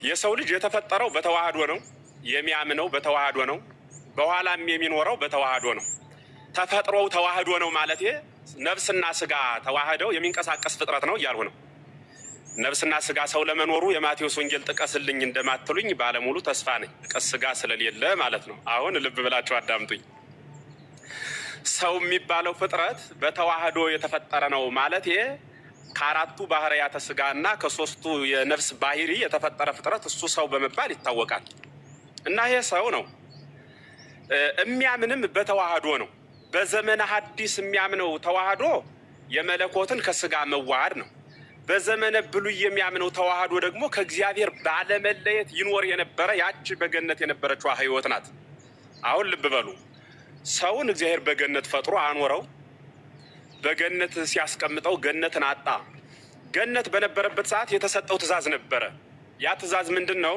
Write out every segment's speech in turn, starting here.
የሰው ልጅ የተፈጠረው በተዋህዶ ነው። የሚያምነው በተዋህዶ ነው። በኋላም የሚኖረው በተዋህዶ ነው። ተፈጥሮው ተዋህዶ ነው ማለት ነፍስና ስጋ ተዋህደው የሚንቀሳቀስ ፍጥረት ነው እያልሁ ነው። ነፍስና ስጋ ሰው ለመኖሩ የማቴዎስ ወንጌል ጥቀስልኝ እንደማትሉኝ ባለሙሉ ተስፋ ነኝ። ቀስ ስጋ ስለሌለ ማለት ነው። አሁን ልብ ብላችሁ አዳምጡኝ። ሰው የሚባለው ፍጥረት በተዋህዶ የተፈጠረ ነው ማለት ከአራቱ ባህርያተ ስጋ እና ከሶስቱ የነፍስ ባህሪ የተፈጠረ ፍጥረት እሱ ሰው በመባል ይታወቃል። እና ይሄ ሰው ነው የሚያምንም በተዋህዶ ነው። በዘመነ ሐዲስ የሚያምነው ተዋህዶ የመለኮትን ከስጋ መዋሃድ ነው። በዘመነ ብሉይ የሚያምነው ተዋህዶ ደግሞ ከእግዚአብሔር ባለመለየት ይኖር የነበረ ያቺ በገነት የነበረችዋ ሕይወት ናት። አሁን ልብ በሉ። ሰውን እግዚአብሔር በገነት ፈጥሮ አኖረው። በገነት ሲያስቀምጠው ገነትን አጣ። ገነት በነበረበት ሰዓት የተሰጠው ትእዛዝ ነበረ። ያ ትእዛዝ ምንድን ነው?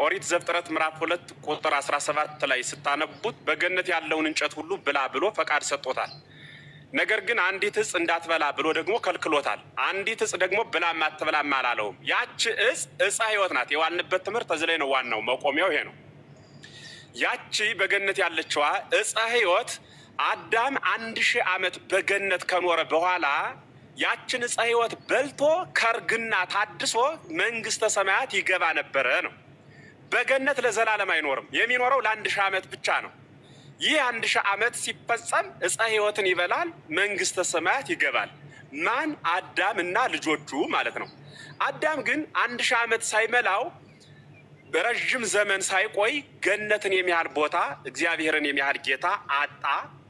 ኦሪት ዘፍጥረት ምዕራፍ 2 ቁጥር 17 ላይ ስታነቡት በገነት ያለውን እንጨት ሁሉ ብላ ብሎ ፈቃድ ሰጥቶታል። ነገር ግን አንዲት እጽ እንዳትበላ ብሎ ደግሞ ከልክሎታል። አንዲት እጽ ደግሞ ብላም አትበላም አላለውም። ያች እጽ እፀ ሕይወት ናት። የዋልንበት ትምህርት እዚህ ላይ ነው። ዋናው መቆሚያው ይሄ ነው። ያቺ በገነት ያለችዋ እፀ ሕይወት አዳም 1000 ዓመት በገነት ከኖረ በኋላ ያችን እፀ ሕይወት በልቶ ከእርግና ታድሶ መንግስተ ሰማያት ይገባ ነበረ ነው። በገነት ለዘላለም አይኖርም። የሚኖረው ለ1000 ዓመት ብቻ ነው። ይህ 1000 ዓመት ሲፈጸም እፀ ሕይወትን ይበላል፣ መንግስተ ሰማያት ይገባል። ማን? አዳም እና ልጆቹ ማለት ነው። አዳም ግን 1000 ዓመት ሳይመላው በረዥም ዘመን ሳይቆይ ገነትን የሚያህል ቦታ እግዚአብሔርን የሚያህል ጌታ አጣ፣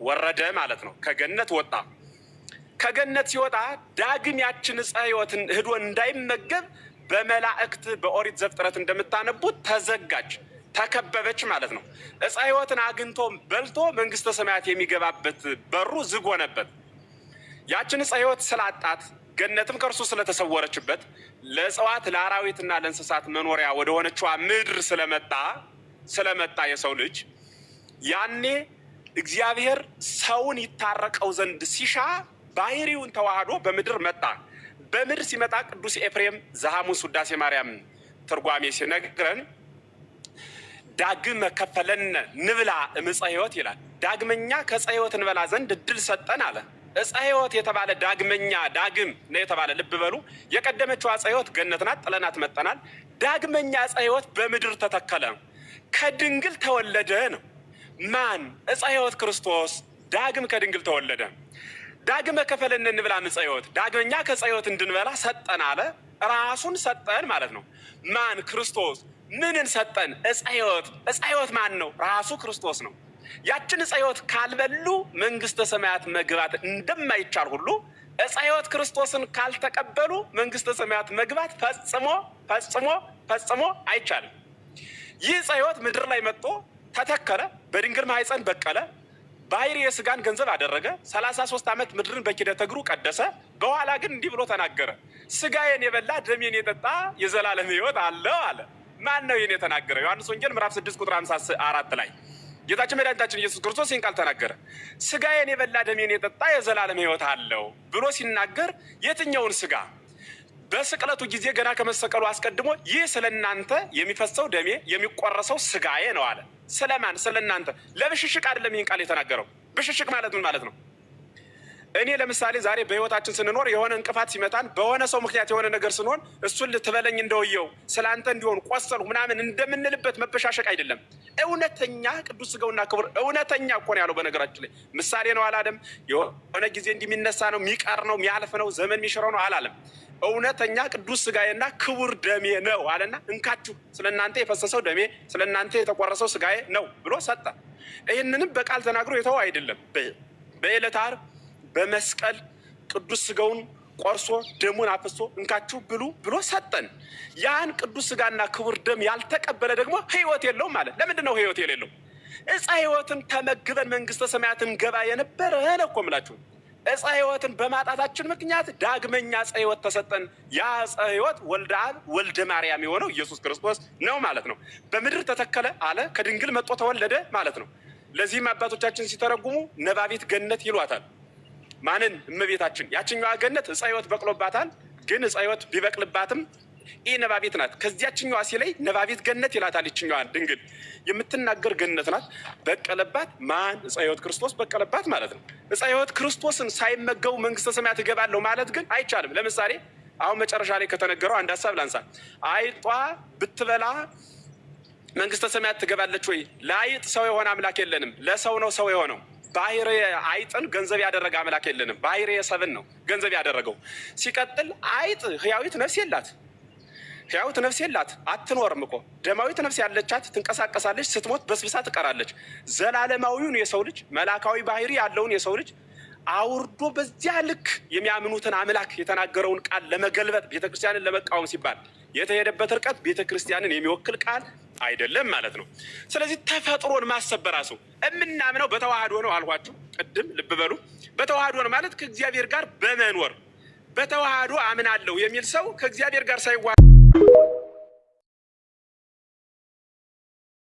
ወረደ ማለት ነው። ከገነት ወጣ። ከገነት ሲወጣ ዳግም ያችን ዕፀ ሕይወትን ሂዶ እንዳይመገብ በመላእክት በኦሪት ዘፍጥረት እንደምታነቡት ተዘጋች፣ ተከበበች ማለት ነው። ዕፀ ሕይወትን አግኝቶ በልቶ መንግስተ ሰማያት የሚገባበት በሩ ዝግ ሆነበት። ያችን ዕፀ ሕይወት ስላጣት ገነትም ከእርሱ ስለተሰወረችበት ለእጽዋት ለአራዊትና ለእንስሳት መኖሪያ ወደ ሆነችዋ ምድር ስለመጣ የሰው ልጅ ያኔ እግዚአብሔር ሰውን ይታረቀው ዘንድ ሲሻ ባህሪውን ተዋህዶ በምድር መጣ። በምድር ሲመጣ ቅዱስ ኤፍሬም ዘሐሙስ ውዳሴ ማርያም ትርጓሜ ሲነግረን ዳግመ ከፈለነ ንብላ እምፀ ሕይወት ይላል። ዳግመኛ ከዕፀ ሕይወት እንበላ ዘንድ እድል ሰጠን አለ። ዕፀ ሕይወት የተባለ ዳግመኛ ዳግም ነው የተባለ። ልብ በሉ። የቀደመችው ዕፀ ሕይወት ገነት ናት፣ ጥለናት መጠናል። ዳግመኛ ዕፀ ሕይወት በምድር ተተከለ፣ ከድንግል ተወለደ ነው። ማን? ዕፀ ሕይወት ክርስቶስ ዳግም ከድንግል ተወለደ። ዳግመ ከፈለነ እንብላ ዕፀ ሕይወት፣ ዳግመኛ ከዕፀ ሕይወት እንድንበላ ሰጠን አለ። ራሱን ሰጠን ማለት ነው። ማን? ክርስቶስ። ምንን ሰጠን? ዕፀ ሕይወት። ዕፀ ሕይወት ማን ነው? ራሱ ክርስቶስ ነው። ያችን ዕፀ ሕይወት ካልበሉ መንግስተ ሰማያት መግባት እንደማይቻል ሁሉ ዕፀ ሕይወት ክርስቶስን ካልተቀበሉ መንግስተ ሰማያት መግባት ፈጽሞ ፈጽሞ ፈጽሞ አይቻልም። ይህ ዕፀ ሕይወት ምድር ላይ መጥቶ ተተከለ፣ በድንግል ማኅፀን በቀለ፣ ባህሪ የስጋን ገንዘብ አደረገ። 33 ዓመት ምድርን በኪደተ እግሩ ቀደሰ። በኋላ ግን እንዲህ ብሎ ተናገረ፣ ስጋዬን የበላ ደሜን የጠጣ የዘላለም ሕይወት አለው አለ። ማን ነው ይህን የተናገረ? ዮሐንስ ወንጌል ምዕራፍ 6 ቁጥር 54 ላይ ጌታችን መድኃኒታችን ኢየሱስ ክርስቶስ ይህን ቃል ተናገረ። ስጋዬን የበላ ደሜን የጠጣ የዘላለም ሕይወት አለው ብሎ ሲናገር የትኛውን ስጋ? በስቅለቱ ጊዜ ገና ከመሰቀሉ አስቀድሞ ይህ ስለ እናንተ የሚፈሰው ደሜ የሚቆረሰው ስጋዬ ነው አለ። ስለማን? ስለ እናንተ። ለብሽሽቅ አይደለም ይህን ቃል የተናገረው። ብሽሽቅ ማለት ምን ማለት ነው? እኔ ለምሳሌ ዛሬ በህይወታችን ስንኖር የሆነ እንቅፋት ሲመታን በሆነ ሰው ምክንያት የሆነ ነገር ስንሆን እሱን ልትበለኝ እንደወየው ስለ አንተ እንዲሆን ቆሰልሁ ምናምን እንደምንልበት መበሻሸቅ አይደለም። እውነተኛ ቅዱስ ስጋውና ክቡር እውነተኛ እኮ ነው ያለው። በነገራችን ላይ ምሳሌ ነው አላለም። የሆነ ጊዜ እንዲህ የሚነሳ ነው የሚቀር ነው የሚያልፍ ነው ዘመን የሚሽረው ነው አላለም። እውነተኛ ቅዱስ ስጋዬና ክቡር ደሜ ነው አለና እንካችሁ ስለ እናንተ የፈሰሰው ደሜ ስለ እናንተ የተቆረሰው ስጋዬ ነው ብሎ ሰጠ። ይህንንም በቃል ተናግሮ የተወው አይደለም። በዕለተ ዓርብ በመስቀል ቅዱስ ስጋውን ቆርሶ ደሙን አፍሶ እንካችሁ ብሉ ብሎ ሰጠን። ያን ቅዱስ ስጋና ክቡር ደም ያልተቀበለ ደግሞ ሕይወት የለውም ማለት። ለምንድን ነው ሕይወት የሌለው? ዕፀ ሕይወትን ተመግበን መንግስተ ሰማያትን ገባ የነበረ ነው እኮ የምላችሁ። ዕፀ ሕይወትን በማጣታችን ምክንያት ዳግመኛ ዕፀ ሕይወት ተሰጠን። ያ ዕፀ ሕይወት ወልደ አብ ወልደ ማርያም የሆነው ኢየሱስ ክርስቶስ ነው ማለት ነው። በምድር ተተከለ አለ፣ ከድንግል መጥቶ ተወለደ ማለት ነው። ለዚህም አባቶቻችን ሲተረጉሙ ነባቢት ገነት ይሏታል። ማንን? እመቤታችን። ያችኛዋ ገነት ዕፀ ሕይወት በቅሎባታል። ግን ዕፀ ሕይወት ቢበቅልባትም ኢ ነባቢት ናት። ከዚያችኛዋ ሲለይ ነባቢት ገነት ይላታል። ይችኛዋ ድንግል የምትናገር ገነት ናት። በቀለባት ማን? ዕፀ ሕይወት ክርስቶስ በቀለባት ማለት ነው። ዕፀ ሕይወት ክርስቶስን ሳይመገቡ መንግስተ ሰማያት እገባለሁ ማለት ግን አይቻልም። ለምሳሌ አሁን መጨረሻ ላይ ከተነገረው አንድ ሀሳብ ላንሳ። አይጧ ብትበላ መንግስተ ሰማያት ትገባለች ወይ? ለአይጥ ሰው የሆነ አምላክ የለንም። ለሰው ነው ሰው የሆነው። ባህር አይጥን ገንዘብ ያደረገ አምላክ የለንም። ባህር ሰብን ነው ገንዘብ ያደረገው። ሲቀጥል አይጥ ህያዊት ነፍስ የላት፣ ህያዊት ነፍስ የላት፣ አትኖርም እኮ። ደማዊት ነፍስ ያለቻት ትንቀሳቀሳለች፣ ስትሞት በስብሳ ትቀራለች። ዘላለማዊውን የሰው ልጅ መላካዊ ባህሪ ያለውን የሰው ልጅ አውርዶ በዚያ ልክ የሚያምኑትን አምላክ የተናገረውን ቃል ለመገልበጥ ቤተክርስቲያንን ለመቃወም ሲባል የተሄደበት ርቀት ቤተክርስቲያንን የሚወክል ቃል አይደለም ማለት ነው። ስለዚህ ተፈጥሮን ማሰብ በራሱ የምናምነው በተዋህዶ ነው አልኳችሁ ቅድም። ልብ በሉ። በተዋህዶ ነው ማለት ከእግዚአብሔር ጋር በመኖር በተዋህዶ አምናለሁ የሚል ሰው ከእግዚአብሔር ጋር ሳይዋ